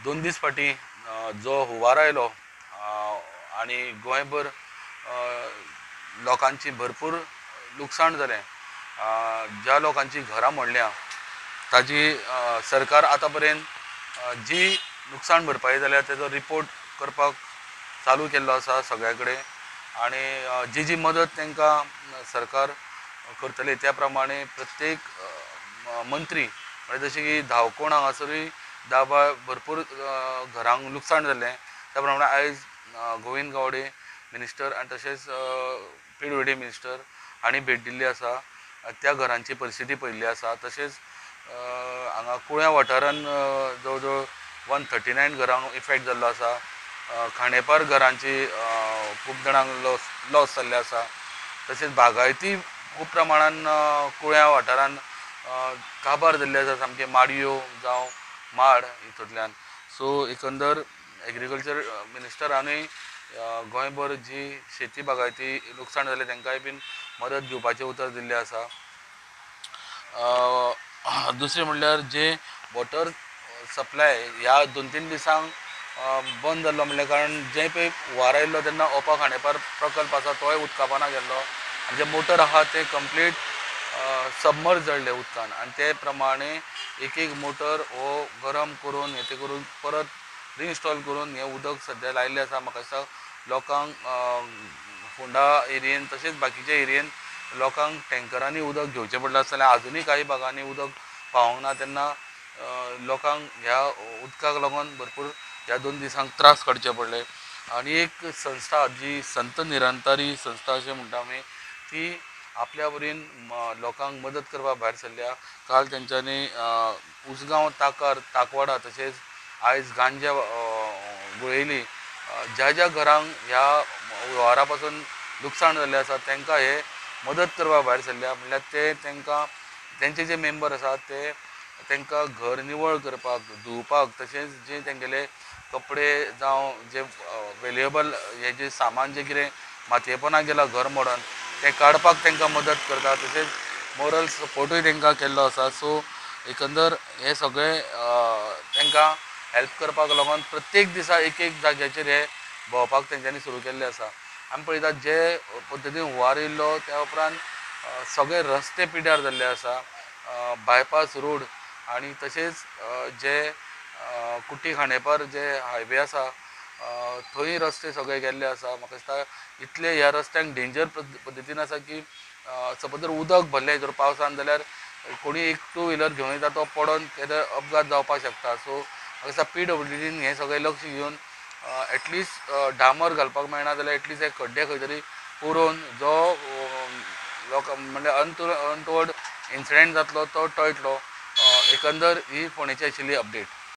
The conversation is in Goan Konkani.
2 दीस फाटीं जो हुंवार आयलो आनी गोंयभर लोकांची भरपूर लुकसाण जालें, ज्या लोकांची घरां मोडल्या ताजी सरकार आतां पर्यंत जी लुकसाण भरपाई जाल्या तेजो रिपोर्ट करपाक चालू केल्लो आसा सगळ्या कडेन आनी जी जी मदत तांकां सरकार करतले त्या प्रमाणे प्रत्येक मंत्री म्हणजे जशें की धावकोण हांगासरूय दाबा भरपूर घरांक लुकसाण जाल्लें, त्या प्रमाणे आयज गोविंद गावडे मिनिस्टर आनी तशेंच पीडब्ल्यूडी मिनिस्टर हांणी भेट दिल्ली आसा, त्या घरांची परिस्थिती पळयल्ली आसा। तशेंच हांगा कुळ्या वाठारान जवळ जवळ 139 घरांक इफेक्ट जाल्लो आसा, खांडेपार घरांची खूब जाणांक लॉस जाल्ले आसा। तशेंच बागायती खूब प्रमाणान कुळ्या वाठारान काबार जाल्ले आसा, सामके माडयो जावं माड हितूंतल्यान। सो एकंदर एग्रीकल्चर मिनिस्टरानूय गोंयभर जी शेती बागायती लुकसाण जालें तांकांय बीन मदत दिवपाचें उतर दिल्लें आसा। दुसरें म्हणल्यार जे वॉटर सप्लाय ह्या 2-3 दिसांक बंद जाल्लो, म्हणल्यार कारण जें पळय हुंवार आयिल्लो तेन्ना ओपा खांडेपार प्रकल्प आसा तोय उदकापाना गेल्लो आनी जे मोटर आहा ते कंप्लीट सबमर्ज जाल्ले उदकान आनी ते प्रमाणे एक एक मोटर हो गरम करून हे ते करून परत रिइन्स्टॉल करून हें उदक सद्या लायिल्लें आसा। म्हाका दिसता लोकांक फोंडा एरियेन तशेंच बाकीच्या एरियेन लोकांक टँकरांनी उदक घेवचें पडलें आसतलें, आजुनूय कांय भागांनी उदक पावोंक ना, तेन्ना लोकांक ह्या उदकाक लागून भरपूर ह्या 2 दिसांक त्रास काडचे पडले। आनी एक संस्था जी संत निरंतारी संस्था अशें म्हणटा आमी, ती आपल्या वरीन लोकांक मदत करपाक भायर सरल्या। काल तेंच्यांनी उसगांव ताकार ताकवाडा तशेंच आयज गांजे गुळेली ज्या ज्या घरांक ह्या हुंवारा पासून लुकसाण जाल्लें आसा तांकां हे मदत करपाक भायर सरल्या। म्हणल्यार ते तांकां तेंचे जे मेंबर आसात ते तांकां घर निवळ करपाक, धुवपाक, तशेंच जे तेंगेले कपडे जावं जे वेल्युएबल हे जे सामान जे कितें मातयेपणाक गेलां घर मोडून तें काडपाक तांकां मदत करता, तशेंच मोरल सपोर्टूय तांकां केल्लो आसा। सो एकंदर हे सगळें तांकां हेल्प करपाक लागून प्रत्येक दिसा एक एक जाग्याचेर हे भोंवपाक तेंच्यांनी सुरू केल्लें आसा। आमी पळयतात जे पद्दतीन हुंवार येयल्लो त्या उपरांत सगळे रस्ते पिड्यार जाल्ले आसा, बायपास रोड आनी तशेंच जे कुट्टी खांडेपार जे हायवे आसा थंय रस्ते सगळे गेल्ले आसा। म्हाका दिसता इतले ह्या रस्त्यांक डेंजर पद्दतीन आसा की सपोज जर उदक भरलें जर पावसान जाल्यार कोणी एक 2 व्हिलर घेवन येता तो पडोन केदो अपघात जावपाक शकता। सो म्हाका दिसता पीडब्ल्यूडीन हें सगळें लक्ष घेवन एटलिस्ट डांबर घालपाक मेळना जाल्यार एटलिस्ट हे खड्डे खंय तरी पुरोवन जो लोक म्हणल्यार अनटुवर्ड इन्सिडंट जातलो तो टळटलो। एकंदर ही फोंडेची आशिल्ली अपडेट।